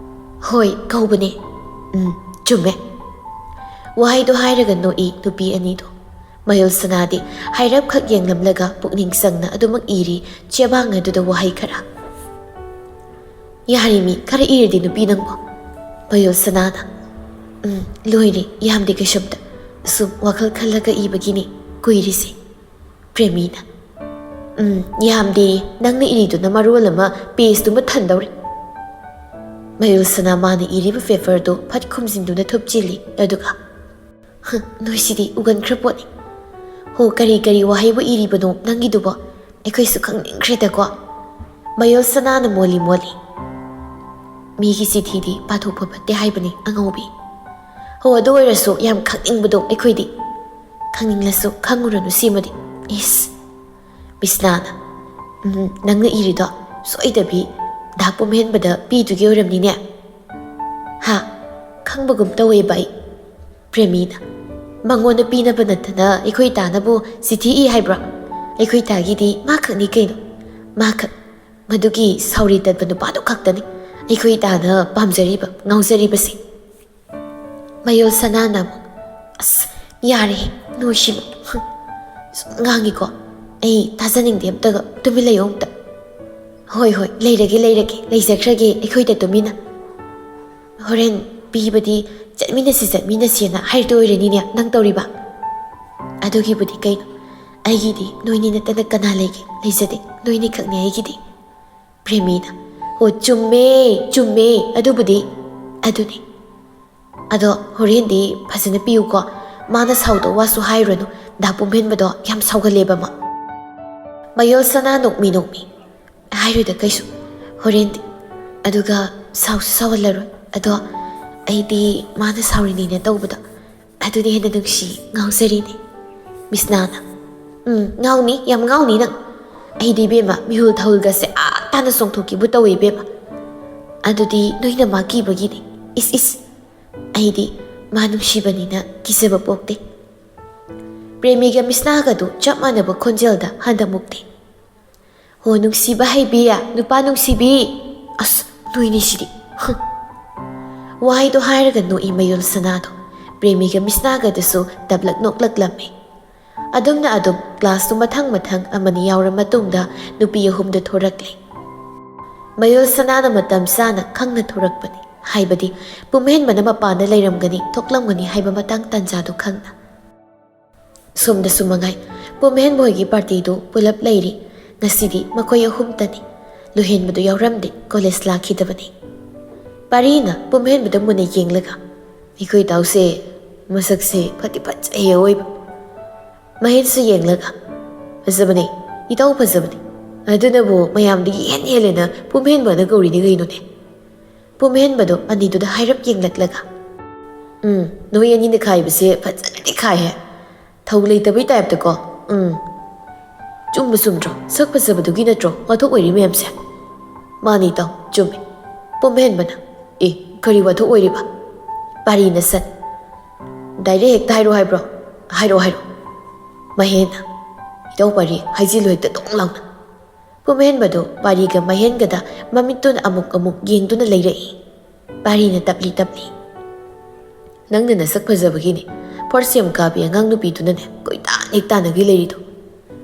"ꯍꯣꯏ, ꯀꯧꯕꯅꯦ꯫" "ꯎꯝ, ꯆꯨꯝꯃꯦ꯫" ꯋꯥꯍꯩꯗꯣ ꯍꯥꯏꯔꯒ ꯅꯣꯛꯏ ꯅꯨꯄꯤ ꯑꯅꯤꯗꯣ꯫ ꯃꯌꯣꯜ ꯁꯅꯥꯗꯤ ꯍꯥꯏꯔꯞꯈꯛ ꯌꯦꯡꯂꯝꯂꯒ ꯄꯨꯛꯅꯤꯡ ꯆꯪꯅ ꯑꯗꯨꯃꯛ ꯏꯔꯤ, ꯆꯦꯕꯥꯡ ꯑꯗꯨꯗ ꯋꯥꯍꯩ ꯈꯔ꯫ "ꯌꯥꯔꯦ ꯃꯤ, ꯈꯔ ꯏꯔꯗꯤ ꯅꯨꯄꯤ ꯅꯪꯕꯣ꯫" ꯃꯌꯣꯜ ꯁꯅꯥꯅ, "ꯎꯝ, ꯂꯣꯏꯔꯦ, ꯌꯥꯝꯗꯦ ꯀꯩꯁꯨꯝꯇ꯫ ꯁꯨꯝ ꯋꯥꯈꯜ ꯈꯜꯂꯒ ꯏꯕꯒꯤꯅꯦ ꯀꯨꯏꯔꯤꯁꯦ꯫" ꯄ꯭ꯔꯦꯃꯤꯅ, "ꯎꯝ, ꯌꯥꯝꯗꯦ, ꯅꯪꯅ ꯏꯔꯤꯗꯨꯅ ꯃꯔꯣꯜ ꯑꯃ ꯄꯦꯖꯇꯨꯃ ꯊꯟꯗꯧꯔꯦ꯫" ꯃꯌꯣꯜ ꯁꯅꯥ ꯃꯥꯅ ꯏꯔꯤꯕ ꯄꯦꯄꯔꯗꯨ ꯐꯠ ꯈꯨꯝꯖꯤꯟꯗꯨꯅ ꯊꯨꯞꯆꯤꯜꯂꯤ, ꯑꯗꯨꯒ, "ꯍ, ꯅꯣꯏꯁꯤꯗꯤ ꯎꯒꯟꯈ꯭ꯔ ꯄꯣꯠꯅꯤ꯫ ꯍꯣ, ꯀꯔꯤ ꯀꯔꯤ ꯋꯥꯍꯩꯕꯨ ꯏꯔꯤꯕꯅꯣ ꯅꯪꯒꯤꯗꯨꯕꯣ? ꯑꯩꯈꯣꯏꯁꯨ ꯈꯪꯅꯤꯡꯈ꯭ꯔꯦꯗꯀꯣ꯫" ꯃꯌꯣꯜ ꯁꯅꯥꯅ ꯃꯣꯜꯂꯤ ꯃꯣꯜꯂꯤ, "ꯃꯤꯒꯤ ꯆꯤꯊꯤꯗꯤ ꯄꯥꯊꯣꯛꯄ ꯐꯠꯇꯦ ꯍꯥꯏꯕꯅꯤ ꯑꯉꯧꯕꯤ꯫ ꯍꯣ, ꯑꯗꯨ ꯑꯣꯏꯔꯁꯨ ꯌꯥꯝ ꯈꯪꯅꯤꯡꯕꯗꯣ ꯑꯩꯈꯣꯏꯗꯤ꯫ ꯈꯪꯅꯤꯡꯂꯁꯨ ꯈꯪꯉꯨꯔꯅꯨ ꯁꯤꯃꯗꯤ꯫" ꯏꯁ꯫ ꯃꯤꯁꯅꯥꯅ, "ꯎꯝ, ꯅꯪꯅ ꯏꯔꯤꯗꯣ ꯁꯣꯏꯗꯕꯤ ꯗꯥ ꯄꯨꯝꯍꯦꯟꯕꯗ ꯄꯤꯗꯨꯒꯤ ꯑꯣꯏꯔꯝꯅꯤꯅꯦ?" "ꯍꯥ? ꯈꯪꯕꯒꯨꯝ ꯇꯧꯋꯦꯕ ꯑꯩ꯫" ꯄ꯭ꯔꯦꯃꯤꯅ, "ꯃꯉꯣꯟꯗ ꯄꯤꯅꯕ ꯅꯠꯇꯅ ꯑꯩꯈꯣꯏ ꯇꯥꯅꯕꯨ ꯆꯤꯊꯤ ꯏ ꯍꯥꯏꯕ꯭ꯔꯣ? ꯑꯩꯈꯣꯏ ꯇꯥꯒꯤꯗꯤ ꯃꯥ ꯈꯛꯅꯤ ꯀꯩꯅꯣ, ꯃꯥ ꯈꯛ꯫ ꯃꯗꯨꯒꯤ ꯁꯥꯎꯔꯤ ꯇꯠꯄ ꯅꯨꯄꯥꯗꯨ ꯈꯛꯇꯅꯤ ꯑꯩꯈꯣꯏ ꯇꯥꯅ ꯄꯥꯝꯖꯔꯤꯕ, ꯉꯥꯎꯖꯔꯤꯕꯁꯦ꯫" ꯃꯌꯣꯜ ꯁꯅꯥꯅ ꯑꯃꯨꯛ, "ꯑꯁ, ꯌꯥꯔꯦ, ꯅꯣꯏꯁꯤꯃ꯫ ꯍꯨꯝ, ꯁꯨꯝ ꯉꯥꯡꯉꯤꯀꯣ꯫ ꯑꯩ ꯇꯥꯖꯅꯤꯡꯗꯦ, ꯑꯝꯇꯒ ꯇꯨꯃꯤꯟ ꯂꯩꯌꯣ ꯑꯝꯇ꯫" "ꯍꯣꯏ, ꯍꯣꯏ, ꯂꯩꯔꯒꯦ, ꯂꯩꯔꯒꯦ, ꯂꯩꯖꯈ꯭ꯔꯒꯦ ꯑꯩꯈꯣꯏꯗ ꯇꯨꯃꯤꯟꯅ꯫ ꯍꯣꯔꯦꯟ ꯄꯤꯕꯗꯤ ꯆꯠꯃꯤꯟꯅꯁꯤ, ꯆꯠꯃꯤꯟꯅꯁꯤꯅ ꯍꯥꯏꯔꯛꯇꯣꯏ ꯑꯣꯏꯔꯅꯤꯅꯦ ꯅꯪ ꯇꯧꯔꯤꯕ꯫ ꯑꯗꯨꯒꯤꯕꯨꯗꯤ ꯀꯩꯅꯣ, "ꯑꯩꯒꯤꯗꯤ ꯅꯣꯏꯅꯤ ꯅꯠꯇꯅ ꯀꯅꯥ ꯂꯩꯒꯦ? ꯂꯩꯖꯗꯦ, ꯅꯣꯏꯅꯤꯈꯛꯅꯦ ꯑꯩꯒꯤꯗꯤ꯫" ꯄ꯭ꯔꯦꯃꯤꯅ, "ꯑꯣ, ꯆꯨꯝꯃꯦ, ꯆꯨꯝꯃꯦ, ꯑꯗꯨꯕꯨꯗꯤ ꯑꯗꯨꯅꯤ꯫ ꯑꯗꯣ ꯍꯣꯔꯦꯟꯗꯤ ꯐꯖꯅ ꯄꯤꯌꯨꯀꯣ꯫ ꯃꯥꯅ ꯁꯥꯎꯗꯧ ꯋꯥꯁꯨ ꯍꯥꯏꯔꯨꯔꯅꯨ꯫ ꯗꯥ ꯄꯨꯝꯍꯦꯟꯕꯗꯣ ꯌꯥꯝ ꯁꯥꯎꯒꯜꯂꯦꯕ ꯃꯥ꯫" ꯃꯌꯣꯜ ꯁꯅꯥ ꯅꯣꯛꯃꯤ ꯅꯣꯛꯃꯤ, "ꯍꯥꯏꯔꯣꯏꯗ ꯀꯩꯁꯨ꯫ ꯍꯣꯔꯦꯟꯗꯤ꯫ ꯑꯗꯨꯒ ꯁꯥꯎꯁꯨ ꯁꯥꯎꯍꯜꯂꯔꯣꯏ꯫ ꯑꯗꯣ ꯑꯩꯗꯤ ꯃꯥꯅ ꯁꯥꯎꯔꯤꯅꯦꯅ ꯇꯧꯕꯗꯣ ꯑꯗꯨꯅ ꯍꯦꯟꯅ ꯅꯨꯡꯁꯤ, ꯉꯥꯎꯖꯔꯤꯅꯦ꯫" ꯃꯤꯁꯅꯥꯅ, "ꯎꯝ, ꯉꯥꯎꯅꯤ, ꯌꯥꯝ ꯉꯥꯎꯅꯤ ꯅꯪ꯫ ꯑꯩꯗꯤ ꯏꯕꯦꯝꯃ, ꯃꯤꯍꯨꯜ ꯊꯥꯍꯨꯜꯒꯁꯦ ꯑꯥ ꯇꯥꯅ ꯆꯣꯡꯊꯣꯛꯈꯤꯕꯨ ꯇꯧꯋꯦ ꯏꯕꯦꯝꯃ꯫ ꯑꯗꯨꯗꯤ ꯅꯣꯏꯅ ꯃꯥ ꯀꯤꯕꯒꯤꯅꯤ꯫ ꯏꯁ ꯏꯁ, ꯑꯩꯗꯤ ꯃꯥ ꯅꯨꯡꯁꯤꯕꯅꯤꯅ ꯀꯤꯖꯕ ꯄꯣꯛꯇꯦ꯫" ꯄ꯭ꯔꯦꯃꯤꯒ ꯃꯤꯁꯅꯥꯒꯗꯨ ꯆꯞ ꯃꯥꯟꯅꯕ ꯈꯣꯟꯖꯦꯜꯗ ꯍꯟꯗꯃꯨꯛꯇꯦ꯫ "ꯍꯣ, ꯅꯨꯡꯁꯤꯕ ꯍꯩꯕꯤ, ꯅꯨꯄꯥ ꯅꯨꯡꯁꯤꯕꯤ꯫ ꯑꯁ, ꯅꯣꯏꯅꯤꯁꯤꯗꯤ꯫" ꯍꯨꯝ꯫ ꯋꯥꯍꯩꯗꯣ ꯍꯥꯏꯔꯒ ꯅꯣꯛꯏ ꯃꯌꯣꯜ ꯁꯅꯥꯗꯣ꯫ ꯄ꯭ꯔꯦꯃꯤꯒ ꯃꯤꯁꯅꯥꯒꯗꯨꯁꯨ ꯇꯞꯂꯛ ꯅꯣꯛꯂꯛꯂꯝꯃꯤ꯫ ꯑꯗꯨꯝꯅ ꯑꯗꯨꯝ ꯀ꯭ꯂꯥꯁꯇꯨ ꯃꯊꯪ ꯃꯊꯪ ꯑꯃꯅꯤ ꯌꯥꯎꯔ ꯃꯇꯨꯡꯗ ꯅꯨꯄꯤ ꯑꯍꯨꯝꯗꯨ ꯊꯣꯔꯛꯂꯦ꯫ ꯃꯌꯣꯜ ꯁꯅꯥꯅ ꯃꯇꯝ ꯆꯥꯅ ꯈꯪꯅ ꯊꯣꯔꯛꯄꯅꯤ꯫ ꯍꯥꯏꯕꯗꯤ ꯄꯨꯝꯍꯦꯟꯕꯅ ꯃꯄꯥꯟꯗ ꯂꯩꯔꯝꯒꯅꯤ, ꯊꯣꯛꯂꯝꯒꯅꯤ ꯍꯥꯏꯕ ꯃꯇꯥꯡ ꯇꯥꯟꯖꯥꯗꯨ ꯈꯪꯅ꯫ ꯁꯣꯝꯗꯁꯨ ꯃꯉꯥꯏ, ꯄꯨꯝꯍꯦꯟꯕ ꯍꯣꯏꯒꯤ ꯄꯥꯔꯇꯤꯗꯨ ꯄꯨꯂꯞ ꯂꯩꯔꯤ꯫ ꯉꯁꯤꯗꯤ ꯃꯈꯣꯏ ꯑꯍꯨꯝꯇꯅꯤ꯫ ꯂꯨꯍꯦꯟꯕꯗꯨ ꯌꯥꯎꯔꯝꯗꯦ, ꯀꯣꯂꯦꯖ ꯂꯥꯛꯈꯤꯗꯕꯅꯤ꯫ ꯄꯥꯔꯤꯅ ꯄꯨꯝꯍꯦꯟꯕꯗ ꯃꯨꯟꯅ ꯌꯦꯡꯂꯒ, "ꯑꯩꯈꯣꯏ ꯏꯇꯥꯎꯁꯦ ꯃꯁꯛꯁꯦ ꯐꯗꯤ ꯐꯖꯩꯌꯦ ꯑꯣꯏꯕ꯫" ꯃꯍꯦꯟꯁꯨ ꯌꯦꯡꯂꯒ, "ꯐꯖꯕꯅꯦ, ꯏꯇꯥꯎ ꯐꯖꯕꯅꯦ꯫ ꯑꯗꯨꯅꯕꯨ ꯃꯌꯥꯝꯗꯒꯤ ꯏꯍꯦꯟ ꯍꯦꯜꯂꯦꯅ ꯄꯨꯝꯍꯦꯟꯕꯅ ꯀꯧꯔꯤꯅꯤ ꯀꯩꯅꯣꯅꯦ꯫" ꯄꯨꯝꯍꯦꯟꯕꯗꯣ ꯑꯅꯤꯗꯨꯗ ꯍꯥꯏꯔꯞ ꯌꯦꯡꯂꯛꯂꯒ, "ꯎꯝ, ꯅꯣꯏ ꯑꯅꯤꯅ ꯈꯥꯏꯕꯁꯦ ꯐꯖꯅꯗꯤ ꯈꯥꯏꯍꯦ꯫ ꯊꯧ ꯂꯩꯇꯕꯩ ꯇꯥꯏꯞꯇꯀꯣ꯫ ꯎꯝ꯫ ꯆꯨꯝꯕ ꯆꯨꯝꯗ꯭ꯔꯣ? ꯁꯛ ꯐꯖꯕꯗꯨꯒꯤ ꯅꯠꯇ꯭ꯔꯣ ꯋꯥꯊꯣꯛ ꯑꯣꯏꯔꯤ ꯃꯌꯥꯝꯁꯦ?" "ꯃꯥꯅꯤ ꯏꯇꯥꯎ, ꯆꯨꯝꯃꯤ꯫" ꯄꯨꯝꯍꯦꯟꯕꯅ, "ꯑꯦ, ꯀꯔꯤ ꯋꯥꯊꯣꯛ ꯑꯣꯏꯔꯤꯕ?" ꯄꯥꯔꯤꯅ ꯁꯠ, "ꯗꯥꯏꯔꯦꯛ ꯍꯦꯛꯇ ꯍꯥꯏꯔꯣ ꯍꯥꯏꯕ꯭ꯔꯣ? ꯍꯥꯏꯔꯛꯑꯣ, ꯍꯥꯏꯔꯛꯑꯣ꯫" ꯃꯍꯦꯟꯅ, "ꯏꯇꯥꯎ ꯄꯥꯔꯤ, ꯍꯥꯏꯖꯤꯜꯂꯨ ꯍꯦꯛꯇ ꯗꯣꯡ ꯂꯥꯎꯅ꯫" ꯄꯨꯝꯍꯦꯟꯕꯗꯨ ꯄꯥꯔꯤꯒ ꯃꯍꯦꯟꯒꯗ ꯃꯃꯤꯠꯇꯨꯅ ꯑꯃꯨꯛ ꯑꯃꯨꯛ ꯌꯦꯡꯗꯨꯅ ꯂꯩꯔꯛꯏ꯫ ꯄꯥꯔꯤꯅ ꯇꯞꯂꯤ ꯇꯞꯂꯤ, "ꯅꯪꯅ ꯅꯁꯛ ꯐꯖꯕꯒꯤꯅꯤ ꯐꯣꯔꯠ ꯁꯦꯝ ꯀꯥꯕꯤ ꯑꯉꯥꯡ ꯅꯨꯄꯤꯗꯨꯅꯅꯦ ꯀꯣꯏꯇꯥꯟ ꯍꯦꯛ ꯇꯥꯟꯅꯒꯩ ꯂꯩꯔꯤꯗꯣ꯫"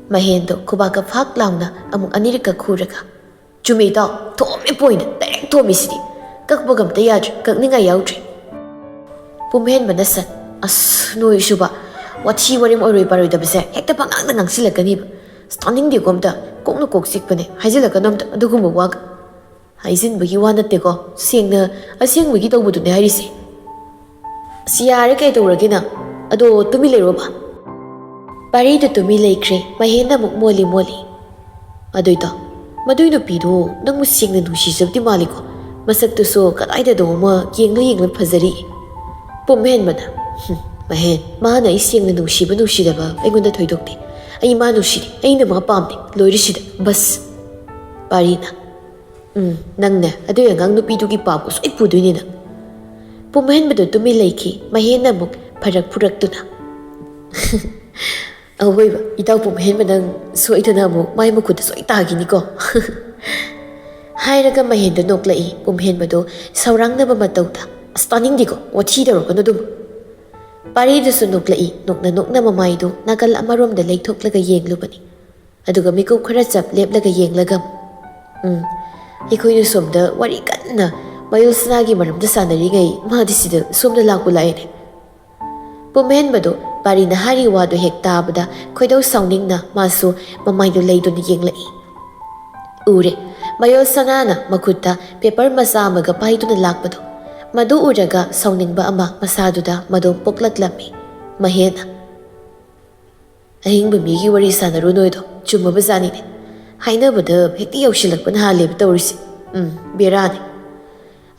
ꯃꯍꯦꯟꯗꯣ ꯈꯨꯕꯥꯛꯀ ꯐꯥꯛ ꯂꯥꯎꯅ ꯑꯃꯨꯛ ꯑꯅꯤꯔꯛꯀ ꯈꯨꯔꯒ, "ꯆꯨꯝꯃꯤ ꯏꯇꯥꯎ, ꯊꯣꯝꯃꯤ ꯄꯣꯏꯟꯗ ꯗꯥꯏꯔꯦꯛ ꯊꯣꯝꯃꯤꯁꯤꯗꯤ꯫ ꯀꯛꯄꯒ ꯑꯝꯇ ꯌꯥꯗ꯭ꯔꯦ, ꯀꯛꯅꯤꯡꯉꯥꯏ ꯌꯥꯎꯗ꯭ꯔꯦ꯫" ꯄꯨꯝꯍꯦꯟꯕꯅ ꯁꯠ, "ꯑꯁ, ꯅꯣꯏꯁꯨꯕ, ꯋꯥꯊꯤ ꯋꯥꯔꯦꯝ ꯑꯣꯏꯔꯣꯏ ꯄꯥꯔꯣꯏꯗꯕꯁꯦ ꯍꯦꯛꯇ ꯄꯉꯥꯡꯗ ꯉꯥꯡꯁꯤꯜꯂꯛꯀꯅꯤꯕ꯫ ꯑꯁ, ꯇꯥꯅꯤꯡꯗꯦꯀꯣ ꯑꯝꯇ꯫ ꯀꯣꯛꯅ ꯀꯣꯛ ꯆꯤꯛꯄꯅꯦ꯫ ꯍꯥꯏꯖꯤꯜꯂꯛꯀꯅꯨ ꯑꯝꯇ ꯑꯗꯨꯒꯨꯝꯕ ꯋꯥꯒ꯫ ꯍꯥꯏꯖꯤꯟꯕꯒꯤ ꯋꯥ ꯅꯠꯇꯦꯀꯣ, ꯁꯦꯡꯅ ꯑꯁꯦꯡꯕꯒꯤ ꯇꯧꯕꯗꯨꯅꯦ ꯍꯥꯏꯔꯤꯁꯦ꯫ ꯑꯁ, ꯌꯥꯔꯦ, ꯀꯩ ꯇꯧꯔꯒꯦ ꯅꯪ? ꯑꯗꯣ ꯇꯨꯃꯤꯟ ꯂꯩꯔꯣꯕ꯫ ꯄꯥꯔꯤꯗꯨ ꯇꯨꯃꯤꯟ ꯂꯩꯈ꯭ꯔꯦ꯫ ꯃꯍꯦꯟꯅ ꯑꯃꯨꯛ ꯃꯣꯜꯂꯤ ꯃꯣꯜꯂꯤ꯫ ꯑꯗꯨꯏꯗꯣ, ꯃꯗꯨꯏ ꯅꯨꯄꯤꯗꯣ ꯅꯪꯕꯨ ꯁꯦꯡꯅ ꯅꯨꯡꯁꯤꯖꯕꯗꯤ ꯃꯥꯜꯂꯤꯀꯣ꯫ ꯃꯁꯛꯇꯨꯁꯨ ꯀꯗꯥꯏꯗꯅꯣ ꯑꯃ ꯌꯦꯡꯂ ꯌꯦꯡꯂ ꯐꯖꯔꯤ꯫ ꯄꯨꯝꯍꯦꯟꯕꯅ, "ꯍꯨꯝ, ꯃꯍꯦꯟ, ꯃꯥꯅ ꯑꯩ ꯁꯦꯡꯅ ꯅꯨꯡꯁꯤꯕ ꯅꯨꯡꯁꯤꯗꯕ ꯑꯩꯉꯣꯟꯗ ꯊꯣꯏꯗꯣꯛꯇꯦ꯫ ꯑꯩ ꯃꯥ ꯅꯨꯡꯁꯤꯗꯦ, ꯑꯩꯅ ꯃꯥ ꯄꯥꯝꯗꯦ, ꯂꯣꯏꯔꯤꯁꯤꯗ, ꯕꯁ"꯫ ꯄꯥꯔꯤꯅ, "ꯎꯝ, ꯅꯪꯅꯦ ꯑꯗꯨꯏ ꯑꯉꯥꯡ ꯅꯨꯄꯤꯗꯨꯒꯤ ꯄꯥꯞꯄꯨ ꯁꯣꯏ ꯄꯨꯗꯣꯏꯅꯦ ꯅꯪ"꯫ ꯄꯨꯝꯍꯦꯟꯕꯗꯨ ꯇꯨꯃꯤꯟ ꯂꯩꯈꯤ꯫ ꯃꯍꯦꯟꯅ ꯑꯃꯨꯛ ꯐꯔꯛ ꯐꯨꯔꯛꯇꯨꯅ, "ꯑꯋꯣꯏꯕ, ꯏꯇꯥꯎ ꯄꯨꯝꯍꯦꯟꯕ ꯅꯪ ꯁꯣꯏꯗꯅ ꯑꯃꯨꯛ ꯃꯥꯏ ꯃꯈꯨꯠꯇ ꯁꯣꯏ ꯇꯥꯈꯤꯅꯤꯀꯣ"꯫ ꯍꯥꯏꯔꯒ ꯃꯍꯦꯟꯗ ꯅꯣꯛꯂꯛꯏ꯫ ꯄꯨꯝꯍꯦꯟꯕꯗꯨ ꯁꯧꯔꯥꯡꯅꯕ ꯃꯇꯧꯗ, "ꯑꯁ, ꯇꯥꯅꯤꯡꯗꯦꯀꯣ, ꯋꯥꯊꯤ ꯇꯧꯔꯛꯀꯅꯨ ꯑꯗꯨꯝ"꯫ ꯄꯥꯔꯤꯗꯨꯁꯨ ꯅꯣꯛꯂꯛꯏ꯫ ꯅꯣꯛꯅ ꯅꯣꯛꯅ ꯃꯃꯥꯏꯗꯨ ꯅꯥꯀꯜ ꯑꯃꯔꯣꯝꯗ ꯂꯩꯊꯣꯛꯂꯒ ꯌꯦꯡꯂꯨꯕꯅꯤ꯫ ꯑꯗꯨꯒ ꯃꯤꯀꯨꯞ ꯈꯔ ꯆꯞ ꯂꯦꯞꯂꯒ ꯌꯦꯡꯂꯒ, "ꯎꯝ, ꯑꯩꯈꯣꯏꯅ ꯁꯣꯝꯗ ꯋꯥꯔꯤ ꯀꯟꯅ ꯃꯌꯨꯜ ꯁꯅꯥꯒꯤ ꯃꯔꯝꯗ ꯁꯥꯟꯅꯔꯤꯉꯩ ꯃꯥꯗꯤ ꯁꯤꯗ ꯁꯣꯝꯗ ꯂꯥꯛꯄ ꯂꯥꯛꯑꯦꯅꯦ"꯫ ꯄꯨꯝꯍꯦꯟꯕꯗꯨ ꯄꯥꯔꯤꯅ ꯍꯥꯏꯔꯤ ꯋꯥꯗꯨ ꯍꯦꯛ ꯇꯥꯕꯗ ꯈꯣꯏꯗꯧ ꯁꯥꯎꯅꯤꯡꯅ ꯃꯥꯁꯨ ꯃꯃꯥꯏꯗꯨ ꯂꯩꯗꯨꯅ ꯌꯦꯡꯂꯛꯏ꯫ ꯎꯔꯦ, ꯃꯌꯣꯜ ꯁꯅꯥꯅ ꯃꯈꯨꯠꯇ ꯄꯦꯄꯔ ꯃꯆꯥ ꯑꯃꯒ ꯄꯥꯏꯗꯨꯅ ꯂꯥꯛꯄꯗꯨ꯫ ꯃꯗꯨ ꯎꯔꯒ ꯁꯥꯎꯅꯤꯡꯕ ꯑꯃ ꯃꯁꯥꯗꯨꯗ ꯃꯗꯣꯝ ꯄꯣꯛꯂꯛꯂꯝꯃꯤ꯫ ꯃꯍꯦꯟꯅ, "ꯑꯍꯤꯡꯕ ꯃꯤꯒꯤ ꯋꯥꯔꯤ ꯁꯥꯟꯅꯔꯨ ꯅꯣꯏꯗꯣ, ꯆꯨꯝꯃꯕ ꯖꯥꯠꯅꯤꯅꯦ꯫ ꯍꯥꯏꯅꯕꯗ ꯍꯦꯛꯇ ꯌꯧꯁꯤꯜꯂꯛꯄꯅ ꯍꯥꯜꯂꯦꯕ ꯇꯧꯔꯤꯁꯦ꯫ ꯎꯝ, ꯕꯦꯔꯥꯅꯤ"꯫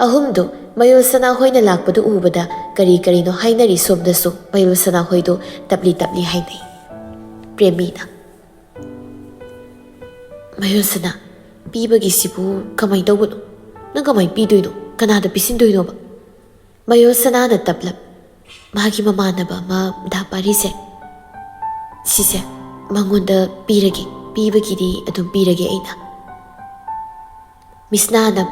ꯑꯍꯨꯝꯗꯨ ꯃꯌꯣꯜ ꯁꯅꯥ ꯍꯣꯏꯅ ꯂꯥꯛꯄꯗꯨ ꯎꯕꯗ ꯀꯔꯤ ꯀꯔꯤꯅꯣ ꯍꯥꯏꯅꯔꯤ꯫ ꯁꯣꯝꯗꯁꯨ ꯃꯌꯣꯜ ꯁꯅꯥ ꯍꯣꯏꯗꯨ ꯇꯞꯂꯤ ꯇꯞꯂꯤ ꯍꯥꯏꯅꯩ꯫ ꯄ꯭ꯔꯦꯃꯤꯅ, "ꯃꯌꯣꯜ ꯁꯅꯥ, ꯄꯤꯕꯒꯤꯁꯤꯕꯨ ꯀꯃꯥꯏꯅ ꯇꯧꯕꯅꯣ? ꯅꯪ ꯀꯃꯥꯏꯅ ꯄꯤꯗꯣꯏꯅꯣ? ꯀꯅꯥꯗ ꯄꯤꯁꯤꯟꯗꯣꯏꯅꯣꯕ?" ꯃꯌꯣꯜ ꯁꯅꯥꯅ ꯇꯞꯂꯞ, "ꯃꯥꯒꯤ ꯃꯃꯥꯟꯅꯕ ꯑꯃ ꯗꯥ ꯄꯥꯔꯤꯁꯦ, ꯁꯤꯁꯦ ꯃꯉꯣꯟꯗ ꯄꯤꯔꯒꯦ, ꯄꯤꯕꯒꯤꯗꯤ ꯑꯗꯨꯝ ꯄꯤꯔꯒꯦ ꯑꯩꯅ"꯫ ꯃꯤꯁꯅꯥꯅ,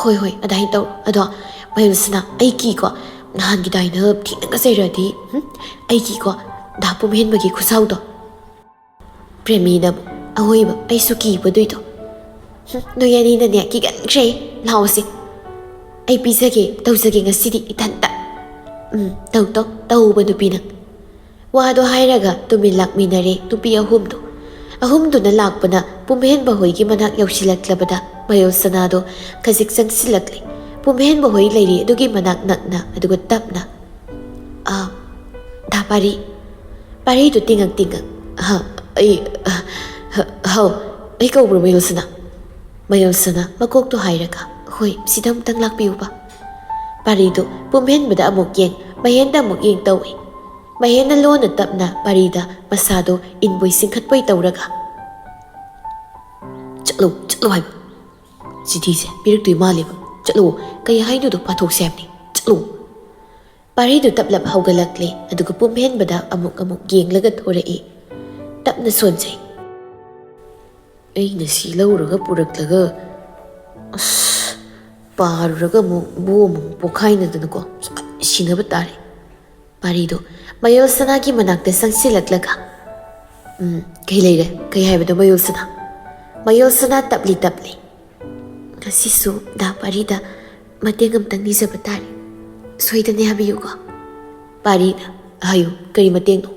"ꯍꯣꯏ, ꯍꯣꯏ, ꯑꯗꯨꯃꯥꯏꯅ ꯇꯧꯔꯣ꯫ ꯑꯗꯣ ꯃꯌꯣꯜ ꯁꯅꯥ, ꯑꯩ ꯀꯤꯀꯣ, ꯅꯍꯥꯟꯒꯤ ꯑꯗꯨꯃꯥꯏꯅ ꯊꯦꯡꯅꯒ ꯆꯩꯔꯗꯤ, ꯍꯨꯝ, ꯑꯩ ꯀꯤꯀꯣ, ꯗꯥ ꯄꯨꯝꯍꯦꯟꯕꯒꯤ ꯈꯨꯁꯥꯎꯗꯣ"꯫ ꯄ꯭ꯔꯦꯃꯤꯅ, "ꯑꯋꯣꯏꯕ, ꯑꯩꯁꯨ ꯀꯤꯕ ꯑꯗꯨꯏꯗꯣ꯫ ꯍꯨꯝ, ꯅꯣꯏ ꯑꯅꯤꯅꯅꯦ ꯀꯤꯒꯟꯈ꯭ꯔꯦ꯫ ꯂꯥꯛꯑꯣꯁꯦ꯫ ꯑꯩ ꯄꯤꯖꯒꯦ, ꯇꯧꯖꯒꯦ ꯉꯁꯤꯗꯤ ꯏꯊꯟꯇ꯫ ꯎꯝ, ꯇꯧ, ꯇꯧ, ꯇꯧꯕ ꯅꯨꯄꯤ ꯅꯪ"꯫ ꯋꯥꯗꯣ ꯍꯥꯏꯔꯒ ꯇꯨꯃꯤꯟ ꯂꯥꯛꯃꯤꯟꯅꯔꯦ ꯅꯨꯄꯤ ꯑꯍꯨꯝꯗꯣ꯫ ꯑꯍꯨꯝꯗꯨꯅ ꯂꯥꯛꯄꯅ ꯄꯨꯝꯍꯦꯟꯕ ꯍꯣꯏꯒꯤ ꯃꯅꯥꯛ ꯌꯧꯁꯤꯜꯂꯛꯂꯕꯗ ꯃꯌꯣꯜ ꯁꯅꯥꯗꯣ ꯈꯖꯤꯛ ꯆꯪꯁꯤꯜꯂꯛꯂꯦ꯫ ꯄꯨꯝꯍꯦꯟꯕ ꯍꯣꯏ ꯂꯩꯔꯤ ꯑꯗꯨꯒꯤ ꯃꯅꯥꯛ ꯅꯛꯅ, ꯑꯗꯨꯒ ꯇꯞꯅ, "ꯑꯥ, ꯗꯥ ꯄꯥꯔꯤ?" ꯄꯥꯔꯤꯗꯨ ꯇꯤꯡꯉꯛ ꯇꯤꯡꯉꯛ, "ꯍꯥ, ꯑꯩ, ꯑ, ꯍ, ꯍꯥꯎ, ꯑꯩ ꯀꯧꯕ꯭ꯔꯣ ꯃꯌꯣꯜ ꯁꯅꯥ?" ꯃꯌꯣꯜ ꯁꯅꯥ ꯃꯀꯣꯛꯇꯣ ꯍꯥꯏꯔꯒ, "ꯍꯣꯏ, ꯁꯤꯗ ꯑꯃꯨꯛꯇꯪ ꯂꯥꯛꯄꯤꯌꯨꯕ꯫" ꯄꯥꯔꯤꯗꯨ ꯄꯨꯝꯍꯦꯟꯕꯗ ꯑꯃꯨꯛ ꯌꯦꯡ, ꯃꯍꯦꯟꯗ ꯑꯃꯨꯛ ꯌꯦꯡ ꯇꯧꯏ꯫ ꯃꯍꯦꯟꯅ ꯂꯣꯟꯅ ꯇꯞꯅ ꯄꯥꯔꯤꯗ ꯃꯁꯥꯗꯣ ꯏꯟꯕꯣꯏ ꯆꯤꯡꯈꯠꯄꯣꯏ ꯇꯧꯔꯒ, "ꯆꯠꯂꯣ, ꯆꯠꯂꯣ ꯍꯥꯏꯕ꯫ ꯆꯤꯊꯤꯁꯦ ꯄꯤꯔꯛꯇꯣꯏ ꯃꯥꯜꯂꯦꯕ꯫ ꯆꯠꯂꯣ, ꯀꯩ ꯍꯥꯏꯅꯣꯗꯣ ꯄꯥꯊꯣꯛꯁꯦ ꯍꯥꯏꯕꯅꯤ꯫ ꯆꯠꯂꯣ꯫" ꯄꯥꯔꯤꯗꯨ ꯇꯞꯂꯞ ꯍꯧꯒꯠꯂꯛꯂꯦ, ꯑꯗꯨꯒ ꯄꯨꯝꯍꯦꯟꯕꯗ ꯑꯃꯨꯛ ꯑꯃꯨꯛ ꯌꯦꯡꯂꯒ ꯊꯣꯔꯛꯏ꯫ ꯇꯞꯅ ꯁꯣꯟꯖꯩ꯫ "ꯑꯩꯅ ꯁꯤ ꯂꯧꯔꯒ ꯄꯨꯔꯛꯂꯒ, ꯑꯁ, ꯄꯥꯔꯨꯔꯒ ꯑꯃꯨꯛ ꯕꯣꯝ ꯑꯃꯨꯛ ꯄꯣꯈꯥꯏꯅꯗꯅꯀꯣ, ꯁꯤꯅꯕ ꯇꯥꯔꯦ꯫" ꯄꯥꯔꯤꯗꯣ ꯃꯌꯣꯜ ꯁꯅꯥꯒꯤ ꯃꯅꯥꯛꯇ ꯆꯪꯁꯤꯜꯂꯛꯂꯒ, "ꯎꯝ, ꯀꯩ ꯂꯩꯔꯦ? ꯀꯩ ꯍꯥꯏꯕꯅꯣ ꯃꯌꯣꯜ ꯁꯅꯥ?" ꯃꯌꯣꯜ ꯁꯅꯥ ꯇꯞꯂꯤ ꯇꯞꯂꯤ, "ꯉꯁꯤꯁꯨ ꯗꯥ ꯄꯥꯔꯤꯗ ꯃꯇꯦꯡ ꯑꯝꯇꯪ ꯅꯤꯖꯕ ꯇꯥꯔꯦ꯫ ꯁꯣꯏꯗꯅ ꯌꯥꯕꯤꯌꯨꯀꯣ꯫" ꯄꯥꯔꯤꯅ, "ꯍꯥꯏꯌꯨ, ꯀꯔꯤ ꯃꯇꯦꯡꯅꯣ?"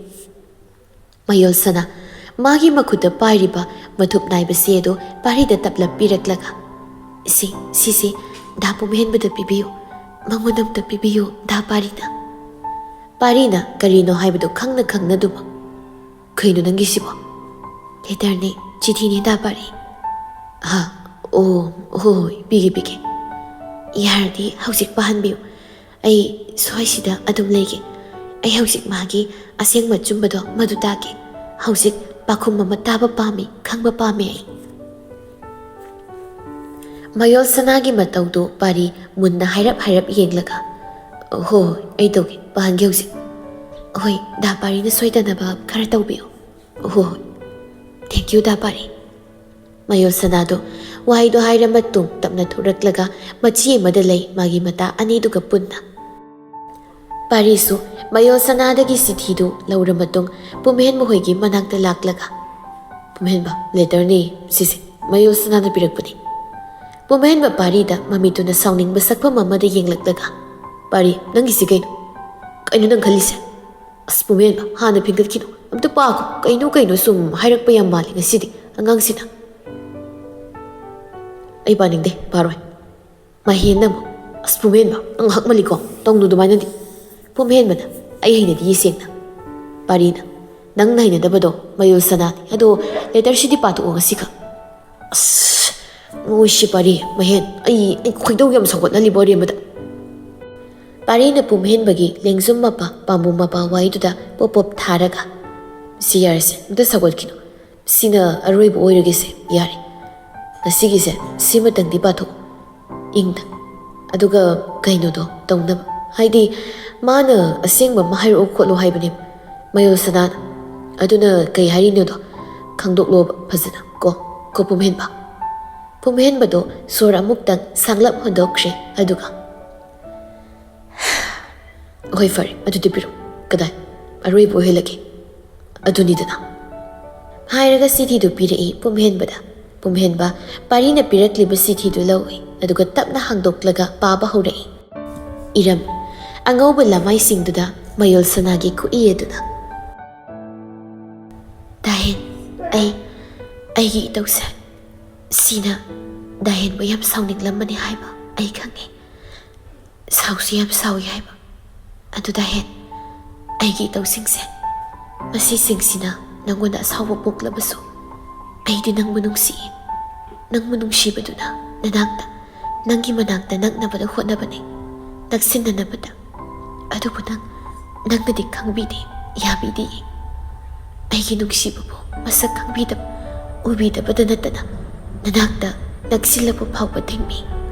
ꯃꯌꯣꯜ ꯁꯅꯥ ꯃꯥꯒꯤ ꯃꯈꯨꯠꯇ ꯄꯥꯏꯔꯤꯕ ꯃꯊꯨꯞ ꯅꯥꯏꯕ ꯆꯦ ꯑꯗꯨ ꯄꯥꯔꯤꯗ ꯇꯞꯂꯞ ꯄꯤꯔꯛꯂꯒ, "ꯁꯤ, ꯁꯤꯁꯤ ꯗꯥ ꯄꯨꯝꯍꯦꯟꯕꯗ ꯄꯤꯕꯤꯌꯨ꯫ ꯃꯉꯣꯟꯗ ꯑꯝꯇ ꯄꯤꯕꯤꯌꯨ, ꯗꯥ ꯄꯥꯔꯤꯗ꯫" ꯄꯥꯔꯤꯅ ꯀꯔꯤꯅꯣ ꯍꯥꯏꯕꯗꯨ ꯈꯪꯅ ꯈꯪꯅꯗꯨꯃꯛ, "ꯀꯩꯅꯣ ꯅꯪꯒꯤꯁꯤꯕꯣ?" "ꯂꯦꯇꯔꯅꯦ, ꯆꯤꯊꯤꯅꯦ, ꯗꯥ ꯄꯥꯔꯤ꯫" "ꯍꯥ? ꯑꯣ, ꯍꯣꯏ, ꯍꯣꯏ, ꯄꯤꯒꯦ, ꯄꯤꯒꯦ꯫ ꯌꯥꯔꯗꯤ ꯍꯧꯖꯤꯛ ꯄꯥꯍꯟꯕꯤꯌꯨ꯫ ꯑꯩ ꯁ꯭ꯋꯥꯏꯁꯤꯗ ꯑꯗꯨꯝ ꯂꯩꯒꯦ꯫ ꯑꯩ ꯍꯧꯖꯤꯛ ꯃꯥꯒꯤ ꯑꯁꯦꯡꯕ ꯑꯆꯨꯝꯕꯗꯣ ꯃꯗꯨ ꯇꯥꯒꯦ꯫ ꯍꯧꯖꯤꯛ ꯄꯥꯎꯈꯨꯝ ꯑꯃ ꯇꯥꯕ ꯄꯥꯝꯃꯤ, ꯈꯪꯕ ꯄꯥꯝꯃꯤ ꯑꯩ꯫" ꯃꯌꯣꯜ ꯁꯅꯥꯒꯤ ꯃꯇꯧꯗꯨ ꯄꯥꯔꯤ ꯃꯨꯟꯅ ꯍꯥꯏꯔꯞ ꯍꯥꯏꯔꯞ ꯌꯦꯡꯂꯒ, "ꯍꯣꯏ, ꯍꯣꯏ, ꯑꯩ ꯇꯧꯒꯦ, ꯄꯥꯍꯟꯒꯦ ꯍꯧꯖꯤꯛ꯫" "ꯍꯣꯏ, ꯗꯥ ꯄꯥꯔꯤꯅ ꯁꯣꯏꯗꯅꯕ ꯈꯔ ꯇꯧꯕꯤꯌꯨ꯫" "ꯍꯣꯏ, ꯍꯣꯏ꯫ Thank you, ꯗꯥ ꯄꯥꯔꯤ꯫" ꯃꯌꯣꯜ ꯁꯅꯥꯗꯣ ꯋꯥꯍꯩꯗꯣ ꯍꯥꯏꯔ ꯃꯇꯨꯡ ꯇꯞꯅ ꯊꯣꯔꯛꯂꯒ ꯃꯆꯤ ꯑꯃꯗ ꯂꯩ ꯃꯥꯒꯤ ꯃꯇꯥ ꯑꯅꯤꯗꯨꯒ ꯄꯨꯟꯅ꯫ ꯄꯥꯔꯤꯁꯨ ꯃꯌꯣꯜ ꯁꯅꯥꯗꯒꯤ ꯆꯤꯊꯤꯗꯨ ꯂꯧꯔ ꯃꯇꯨꯡ ꯄꯨꯝꯍꯦꯟꯕ ꯍꯣꯏꯒꯤ ꯃꯅꯥꯛꯇ ꯂꯥꯛꯂꯒ, "ꯄꯨꯝꯍꯦꯟꯕ, ꯂꯦꯇꯔꯅꯤ ꯁꯤꯁꯦ, ꯃꯌꯣꯜ ꯁꯅꯥꯅ ꯄꯤꯔꯛꯄꯅꯤ꯫" ꯄꯨꯝꯍꯦꯟꯕ ꯄꯥꯔꯤꯗ ꯃꯃꯤꯠꯇꯨꯅ ꯁꯥꯎꯅꯤꯡꯕ ꯁꯛꯐꯝ ꯑꯃꯗ ꯌꯦꯡꯂꯛꯂꯒ, "ꯄꯥꯔꯤ, ꯅꯪꯒꯤꯁꯤ ꯀꯩꯅꯣ? ꯀꯩꯅꯣ ꯅꯪ ꯈꯜꯂꯤꯁꯦ?" ꯑꯁ, ꯄꯨꯝꯍꯦꯟꯕ, ꯍꯥꯟꯅ ꯐꯤꯡꯒꯠꯈꯤꯅꯨ꯫ ꯑꯝꯇ ꯄꯥꯈꯣ꯫ ꯀꯩꯅꯣ ꯀꯩꯅꯣ ꯁꯨꯝ ꯍꯥꯏꯔꯛꯄ ꯌꯥꯝ ꯃꯥꯜꯂꯤ ꯉꯁꯤꯗꯤ ꯑꯉꯥꯡꯁꯤꯅ꯫ ꯑꯩ ꯄꯥꯅꯤꯡꯗꯦ, ꯄꯥꯔꯣꯏ꯫ ꯃꯍꯦꯟꯅ ꯑꯃꯨꯛ, "ꯑꯁ, ꯄꯨꯝꯍꯦꯟꯕ, ꯅꯪ ꯍꯛꯃꯜꯂꯤꯀꯣ, ꯇꯧꯅꯨ ꯑꯗꯨꯃꯥꯏꯅꯗꯤ꯫" ꯄꯨꯝꯍꯦꯟꯕꯅ, "ꯑꯩ ꯍꯩꯅꯗꯤꯌꯦ ꯁꯦꯡꯅ꯫" ꯄꯥꯔꯤꯅ, "ꯅꯪꯅ ꯍꯩꯅꯗꯕꯗꯣ ꯃꯌꯨꯜ ꯁꯅꯥꯅꯤ꯫ ꯑꯗꯣ ꯂꯦꯇꯔꯁꯤꯗꯤ ꯄꯥꯊꯣꯛꯑꯣ ꯉꯁꯤꯈꯛ꯫" ꯑꯁ, ꯃꯣꯏꯁꯤ ꯄꯥꯔꯤ, ꯃꯍꯦꯟ, ꯑꯩ, ꯑꯩ ꯈꯣꯏꯗꯧ ꯌꯥꯝ ꯁꯧꯒꯠꯍꯜꯂꯤꯕꯣ ꯑꯔꯦꯝꯕꯗ꯫ ꯄꯥꯔꯤꯅ ꯄꯨꯝꯍꯦꯟꯕꯒꯤ ꯂꯦꯡꯖꯨꯝ ꯃꯄꯥ, ꯄꯥꯝꯕꯣꯝ ꯃꯄꯥ ꯋꯥꯏꯗꯨꯗ ꯄꯣꯞ ꯄꯣꯞ ꯊꯥꯔꯒ, "ꯁꯤ ꯌꯥꯔꯦꯁꯦ, ꯑꯝꯇ ꯁꯧꯒꯠꯈꯤꯅꯨ꯫ ꯁꯤꯅ ꯑꯔꯣꯏꯕ ꯑꯣꯏꯔꯒꯦꯁꯦ, ꯌꯥꯔꯦ꯫ ꯉꯁꯤꯒꯤꯁꯦ ꯁꯤꯃꯇꯪꯗꯤ ꯄꯥꯊꯣꯛꯑꯣ, ꯏꯪꯅ꯫ ꯑꯗꯨꯒ ꯀꯩꯅꯣꯗꯣ ꯇꯧꯅꯕ, ꯍꯥꯏꯗꯤ ꯃꯥꯅ ꯑꯁꯦꯡꯕ ꯑꯃ ꯍꯥꯏꯔꯛꯑꯣ ꯈꯣꯠꯂꯣ ꯍꯥꯏꯕꯅꯦ ꯃꯌꯣꯜ ꯁꯅꯥꯅ꯫ ꯑꯗꯨꯅ ꯀꯩ ꯍꯥꯏꯔꯤꯅꯣꯗꯣ ꯈꯪꯗꯣꯛꯂꯣꯕ ꯐꯖꯅ ꯀꯣ, ꯀꯣ ꯄꯨꯝꯍꯦꯟꯕ꯫" ꯄꯨꯝꯍꯦꯟꯕꯗꯣ ꯁꯣꯔ ꯑꯃꯨꯛꯇꯪ ꯁꯥꯡꯂꯞ ꯍꯣꯟꯗꯣꯛꯈ꯭ꯔꯦ, ꯑꯗꯨꯒ, "ꯍꯣꯏ, ꯐꯔꯦ, ꯑꯗꯨꯗꯤ ꯄꯤꯔꯛꯑꯣ꯫ ꯀꯗꯥꯏ? ꯑꯔꯣꯏꯕ ꯑꯣꯏꯍꯜꯂꯒꯦ꯫ ꯑꯗꯨꯅꯤꯗꯅ꯫" ꯍꯥꯏꯔꯒ ꯆꯤꯊꯤꯗꯨ ꯄꯤꯔꯛꯏ ꯄꯨꯝꯍꯦꯟꯕꯗ꯫ ꯄꯨꯝꯍꯦꯟꯕ ꯄꯥꯔꯤꯅ ꯄꯤꯔꯛꯂꯤꯕ ꯆꯤꯊꯤꯗꯨ ꯂꯧꯏ, ꯑꯗꯨꯒ ꯇꯞꯅ ꯍꯥꯡꯗꯣꯛꯂꯒ ꯄꯥꯕ ꯍꯧꯔꯛꯏ꯫ ꯏꯔꯝ ꯑꯉꯧꯕ ꯂꯃꯥꯏꯁꯤꯡꯗꯨꯗ ꯃꯌꯣꯜ ꯁꯅꯥꯒꯤ ꯈꯨꯏ ꯑꯗꯨꯅ, "ꯗꯥꯍꯦꯟ, ꯑꯩ, ꯑꯩꯒꯤ ꯏꯇꯧꯁꯦ ꯁꯤꯅ ꯗꯥꯍꯦꯟꯕꯨ ꯌꯥꯝ ꯁꯥꯎꯅꯤꯡꯂꯝꯃꯅꯤ ꯍꯥꯏꯕ ꯑꯩ ꯈꯪꯉꯤ꯫ ꯁꯥꯎꯁꯨ ꯌꯥꯝ ꯁꯥꯎꯏ ꯍꯥꯏꯕ꯫ ꯑꯗꯨ ꯗꯥꯍꯦꯟ, ꯑꯩꯒꯤ ꯏꯇꯧꯁꯤꯡꯁꯦ, ꯃꯁꯤꯁꯤꯡꯁꯤꯅ ꯅꯪꯉꯣꯟꯗ ꯑꯁꯥꯎꯕ ꯄꯣꯛꯂꯕꯁꯨ, ꯑꯩꯗꯤ ꯅꯪꯕꯨ ꯅꯨꯡꯁꯤꯌꯦ꯫ ꯅꯪꯕꯨ ꯅꯨꯡꯁꯤꯕꯗꯨꯅ ꯅꯅꯥꯛꯇ, ꯅꯪꯒꯤ ꯃꯅꯥꯛꯇ ꯅꯛꯅꯕꯗ ꯍꯣꯠꯅꯕꯅꯦ, ꯅꯛꯁꯤꯟꯅꯅꯕꯗ꯫ ꯑꯗꯨꯕꯨ ꯅꯪ, ꯅꯪꯅꯗꯤ ꯈꯪꯕꯤꯗꯦ, ꯌꯥꯕꯤꯗꯦ꯫ ꯑꯩꯒꯤ ꯅꯨꯡꯁꯤꯕꯕꯨ ꯃꯁꯛ ꯈꯪꯕꯤꯗꯕ, ꯎꯕꯤꯗꯕꯗ ꯅꯠꯇꯅ ꯅꯅꯥꯛꯇ ꯅꯛꯁꯤꯜꯂꯛꯄ ꯐꯥꯎꯕ ꯊꯤꯡꯕꯤ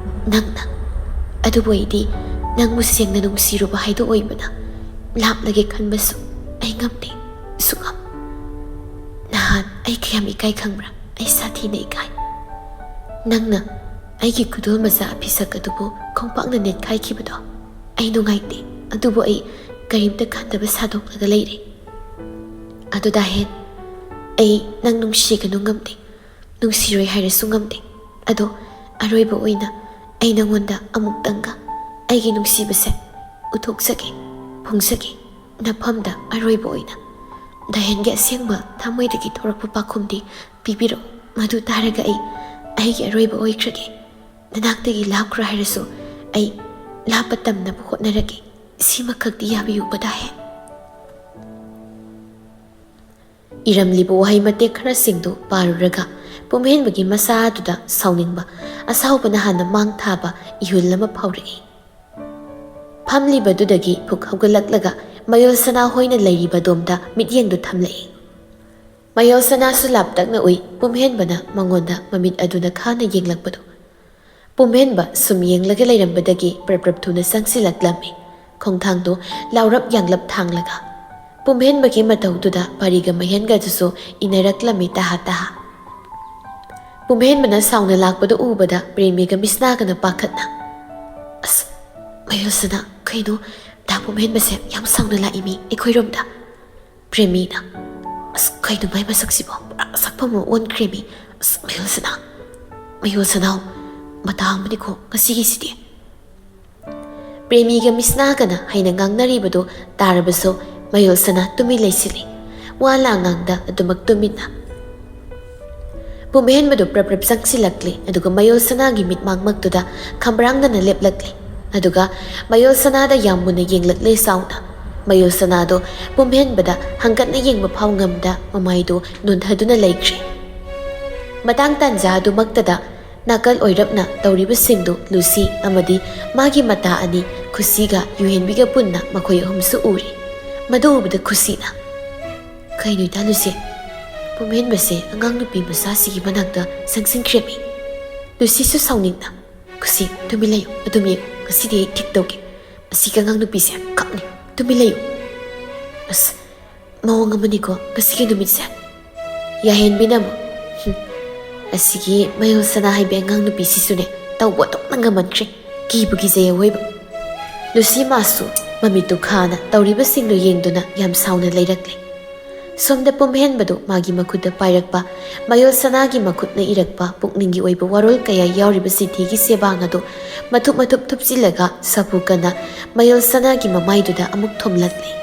ꯅꯪꯅ꯫ ꯑꯗꯨꯕꯨ ꯑꯩꯗꯤ ꯅꯪꯕꯨ ꯁꯦꯡꯅ ꯅꯨꯡꯁꯤꯔꯨꯕ ꯍꯥꯏꯗꯣ ꯑꯣꯏꯕꯅ ꯂꯥꯞꯂꯒꯦ ꯈꯟꯕꯁꯨ ꯑꯩ ꯉꯝꯗꯦ, ꯁꯨꯉꯝ꯫ ꯅꯍꯥꯟ ꯑꯩ ꯀꯌꯥꯝ ꯏꯀꯥꯏ ꯈꯪꯕ꯭ꯔꯥ? ꯑꯩ ꯁꯥꯊꯤꯅ ꯏꯀꯥꯏ꯫ ꯅꯪꯅ ꯑꯩꯒꯤ ꯈꯨꯗꯣꯜ ꯃꯆꯥ ꯑꯐꯤꯁꯛ ꯑꯗꯨꯕꯨ ꯈꯣꯡꯄꯥꯛꯅ ꯅꯦꯠꯈꯥꯏꯈꯤꯕꯗꯣ ꯑꯩ ꯅꯨꯡꯉꯥꯏꯇꯦ, ꯑꯗꯨꯕꯨ ꯑꯩ ꯀꯔꯤꯝꯇ ꯈꯟꯗꯕ ꯁꯥꯗꯣꯛꯂꯒ ꯂꯩꯔꯦ꯫ ꯑꯗꯨ ꯗꯥꯍꯦꯟ, ꯑꯩ ꯅꯪ ꯅꯨꯡꯁꯤꯒꯅꯨ ꯉꯝꯗꯦ, ꯅꯨꯡꯁꯤꯔꯣꯏ ꯍꯥꯏꯔꯁꯨ ꯉꯝꯗꯦ꯫ ꯑꯗꯣ ꯑꯔꯣꯏꯕ ꯑꯣꯏꯅ ꯑꯩ ꯅꯪꯉꯣꯟꯗ ꯑꯃꯨꯛꯇꯪꯒ ꯑꯩꯒꯤ ꯅꯨꯡꯁꯤꯕꯁꯦ ꯎꯠꯊꯣꯛꯆꯒꯦ, ꯐꯣꯡꯖꯒꯦ꯫ ꯅꯐꯝꯗ ꯑꯔꯣꯏꯕ ꯑꯣꯏꯅ ꯗꯥꯍꯦꯟꯒꯤ ꯑꯁꯦꯡꯕ ꯊꯃꯣꯏꯗꯒꯤ ꯊꯣꯔꯛꯄ ꯄꯥꯎꯈꯨꯝꯗꯤ ꯄꯤꯕꯤꯔꯛꯎ꯫ ꯃꯗꯨ ꯇꯥꯔꯒ ꯑꯩ ꯑꯩꯒꯤ ꯑꯔꯣꯏꯕ ꯑꯣꯏꯈ꯭ꯔꯒꯦ꯫ ꯅꯅꯥꯛꯇꯒꯤ ꯂꯥꯞꯈ꯭ꯔ ꯍꯥꯏꯔꯁꯨ ꯑꯩ ꯂꯥꯞꯄ ꯇꯝꯅꯕ ꯍꯣꯠꯅꯔꯒꯦ꯫ ꯁꯤꯃꯈꯛꯇꯤ ꯌꯥꯕꯤꯌꯨ ꯄꯗꯥꯍꯦꯟ꯫ ꯏꯔꯝꯂꯤꯕ ꯋꯥꯍꯩ ꯃꯇꯦꯛ ꯈꯔꯁꯤꯡꯗꯨ ꯄꯥꯔꯨꯔꯒ ꯄꯨꯝꯍꯦꯟꯕꯒꯤ ꯃꯁꯥ ꯑꯗꯨꯗ ꯁꯥꯎꯅꯤꯡꯕ ꯑꯁꯥꯎꯕꯅ ꯍꯥꯟꯅ ꯃꯥꯡ ꯊꯥꯕ ꯏꯍꯨꯜ ꯑꯃ ꯐꯥꯎꯔꯛꯏ꯫ ꯐꯝꯂꯤꯕꯗꯨꯗꯒꯤ ꯐꯨꯛ ꯍꯧꯒꯠꯂꯛꯂꯒ ꯃꯌꯣꯜ ꯁꯅꯥ ꯍꯣꯏꯅ ꯂꯩꯔꯤꯕ ꯑꯗꯣꯝꯗ ꯃꯤꯠꯌꯦꯡꯗꯨ ꯊꯝꯂꯛꯏ꯫ ꯃꯌꯣꯜ ꯁꯅꯥꯁꯨ ꯂꯥꯞꯇꯛꯅ ꯎꯏ ꯄꯨꯝꯍꯦꯟꯕꯅ ꯃꯉꯣꯟꯗ ꯃꯃꯤꯠ ꯑꯗꯨꯅ ꯈꯥꯅ ꯌꯦꯡꯂꯛꯄꯗꯨ꯫ ꯄꯨꯝꯍꯦꯟꯕ ꯁꯨꯝ ꯌꯦꯡꯂꯒ ꯂꯩꯔꯝꯕꯗꯒꯤ ꯄ꯭ꯔꯞ ꯄ꯭ꯔꯞ ꯊꯨꯅ ꯆꯪꯁꯤꯜꯂꯛꯂꯝꯃꯤ꯫ ꯈꯣꯡꯊꯥꯡꯗꯨ ꯂꯥꯎꯔꯞ ꯌꯥꯡꯂꯞ ꯊꯥꯡꯂꯒ ꯄꯨꯝꯍꯦꯟꯕꯒꯤ ꯃꯇꯧꯗꯨꯗ ꯄꯥꯔꯤꯒ ꯃꯍꯦꯟꯒꯗꯨꯁꯨ ꯏꯟꯅꯔꯛꯂꯝꯃꯤ ꯇꯍꯥ ꯇꯍꯥ꯫ ꯄꯨꯝꯍꯦꯟꯕꯅ ꯁꯥꯎꯅ ꯂꯥꯛꯄꯗꯨ ꯎꯕꯗ ꯄ꯭ꯔꯦꯃꯤꯒ ꯃꯤꯁꯅꯥꯒꯅ ꯄꯥꯈꯠꯅ, "ꯑꯁ, ꯃꯌꯣꯜꯁꯅꯥ, ꯀꯩꯅꯣ, ꯗꯥ ꯄꯨꯝꯍꯦꯟꯕꯁꯦ ꯌꯥꯝ ꯁꯥꯎꯅ ꯂꯥꯛꯏꯃꯤ ꯑꯩꯈꯣꯏꯔꯣꯝꯗ"꯫ ꯄ꯭ꯔꯦꯃꯤꯅ, "ꯑꯁ, ꯀꯩꯅꯣ ꯃꯥꯏ ꯃꯁꯛꯁꯤꯕꯣ? ꯄꯨꯔꯥ ꯁꯛꯐꯝ ꯑꯃ ꯑꯣꯟꯈ꯭ꯔꯦꯃꯤ꯫ ꯑꯁ, ꯃꯌꯣꯜꯁꯅꯥ, ꯃꯌꯣꯜꯁꯅꯥ, ꯃꯇꯥ ꯑꯃꯅꯤꯀꯣ ꯉꯁꯤꯒꯤꯁꯤꯗꯤ"꯫ ꯄ꯭ꯔꯦꯃꯤꯒ ꯃꯤꯁꯅꯥꯒꯅ ꯍꯩꯅ ꯉꯥꯡꯅꯔꯤꯕꯗꯨ ꯇꯥꯔꯕꯁꯨ ꯃꯌꯣꯜꯁꯅꯥ ꯇꯨꯃꯤꯟ ꯂꯩꯁꯤꯜꯂꯤ꯫ ꯋꯥ ꯂꯥ ꯉꯥꯡꯗ ꯑꯗꯨꯃꯛ ꯇꯨꯃꯤꯟꯅ꯫ ꯄꯨꯝꯍꯦꯟꯕꯗꯨ ꯄ꯭ꯔꯞ ꯄ꯭ꯔꯞ ꯆꯪꯁꯤꯜꯂꯛꯂꯦ, ꯑꯗꯨꯒ ꯃꯌꯣꯜꯁꯅꯥꯒꯤ ꯃꯤꯠꯃꯥꯡꯃꯛꯇꯨꯗ ꯈꯝꯕ꯭ꯔꯥꯡꯗꯅ ꯂꯦꯞꯂꯛꯂꯦ꯫ ꯑꯗꯨꯒ ꯃꯌꯣꯜꯁꯅꯥꯗ ꯌꯥꯝ ꯃꯨꯟꯅ ꯌꯦꯡꯂꯛꯂꯦ ꯆꯥꯎꯅ꯫ ꯃꯌꯣꯜꯁꯅꯥꯗꯣ ꯄꯨꯝꯍꯦꯟꯕꯗ ꯍꯪꯒꯠꯅ ꯌꯦꯡꯕ ꯐꯥꯎ ꯉꯝꯗ ꯃꯃꯥꯏꯗꯨ ꯅꯣꯟꯊꯗꯨꯅ ꯂꯩꯈ꯭ꯔꯦ꯫ ꯃꯇꯥꯡ ꯇꯥꯟꯖꯥ ꯑꯗꯨꯃꯛꯇꯗ ꯅꯥꯀꯜ ꯑꯣꯏꯔꯞꯅ ꯇꯧꯔꯤꯕꯁꯤꯡꯗꯨ ꯂꯨꯁꯤ ꯑꯃꯗꯤ ꯃꯥꯒꯤ ꯃꯇꯥ ꯑꯅꯤ ꯈꯨꯁꯤꯒ ꯌꯨꯍꯦꯟꯕꯤꯒ ꯄꯨꯟꯅ ꯃꯈꯣꯏ ꯑꯍꯨꯝꯁꯨ ꯎꯔꯤ꯫ ꯃꯗꯨ ꯎꯕꯗ ꯈꯨꯁꯤꯅ, "ꯀꯩꯅꯣ ꯏꯇꯥ ꯂꯨꯁꯤ? ꯄꯨꯝꯍꯦꯟꯕꯁꯦ ꯑꯉꯥꯡ ꯅꯨꯄꯤ ꯃꯆꯥꯁꯤꯒꯤ ꯃꯅꯥꯛꯇ ꯆꯪꯁꯤꯟꯈ꯭ꯔꯦꯃꯤ"꯫ ꯂꯨꯁꯤꯁꯨ ꯁꯥꯎꯅꯤꯡꯅ, "ꯈꯨꯁꯤ, ꯇꯨꯃꯤꯟ ꯂꯩꯌꯨ, ꯑꯗꯨꯝ ꯌꯦꯡꯉꯨ, ꯉꯁꯤꯗꯤ ꯑꯩ ꯊꯤꯛ ꯇꯧꯒꯦ꯫ ꯑꯁꯤꯒꯤ ꯑꯉꯥꯡ ꯅꯨꯄꯤꯁꯦ ꯀꯞꯅꯤ, ꯇꯨꯃꯤꯟ ꯂꯩꯌꯨ"꯫ ꯑꯁ, ꯃꯑꯣꯡ ꯑꯃꯅꯤꯀꯣ ꯉꯁꯤꯒꯤ ꯅꯨꯃꯤꯠꯁꯦ꯫ ꯌꯥꯍꯦꯟꯕꯤꯅ ꯑꯃꯨꯛ, "ꯍꯨꯝ, ꯑꯁꯤꯒꯤ ꯃꯌꯣꯜ ꯁꯅꯥ ꯍꯥꯏꯕꯤ ꯑꯉꯥꯡ ꯅꯨꯄꯤꯁꯤꯁꯨꯅꯦ, ꯇꯧꯕ ꯑꯗꯨꯝꯅ ꯉꯝꯃꯟꯈ꯭ꯔꯦ꯫ ꯀꯤꯕꯨ ꯀꯤꯖꯩ ꯑꯋꯣꯏꯕ"꯫ ꯂꯨꯁꯤ ꯃꯥꯁꯨ ꯃꯃꯤꯠꯇꯨ ꯈꯥꯅ ꯇꯧꯔꯤꯕꯁꯤꯡꯗꯨ ꯌꯦꯡꯗꯨꯅ ꯌꯥꯝ ꯁꯥꯎꯅ ꯂꯩꯔꯛꯂꯦ꯫ ꯁꯣꯝꯗ ꯄꯨꯝꯍꯦꯟꯕꯗꯨ ꯃꯥꯒꯤ ꯃꯈꯨꯠꯇ ꯄꯥꯏꯔꯛꯄ ꯃꯌꯣꯜ ꯁꯅꯥꯒꯤ ꯃꯈꯨꯠꯅ ꯏꯔꯛꯄ ꯄꯨꯛꯅꯤꯡꯒꯤ ꯑꯣꯏꯕ ꯋꯥꯔꯣꯜ ꯀꯌꯥ ꯌꯥꯎꯔꯤꯕ ꯆꯤꯊꯤꯒꯤ ꯆꯦꯕꯥꯡ ꯑꯗꯨ ꯃꯊꯨꯞ ꯃꯊꯨꯞ ꯊꯨꯞꯆꯤꯜꯂꯒ ꯁꯥꯐꯨ ꯀꯟꯅ ꯃꯌꯣꯜ ꯁꯅꯥꯒꯤ ꯃꯃꯥꯏꯗꯨꯗ ꯑꯃꯨꯛ ꯊꯣꯝꯂꯛꯂꯦ꯫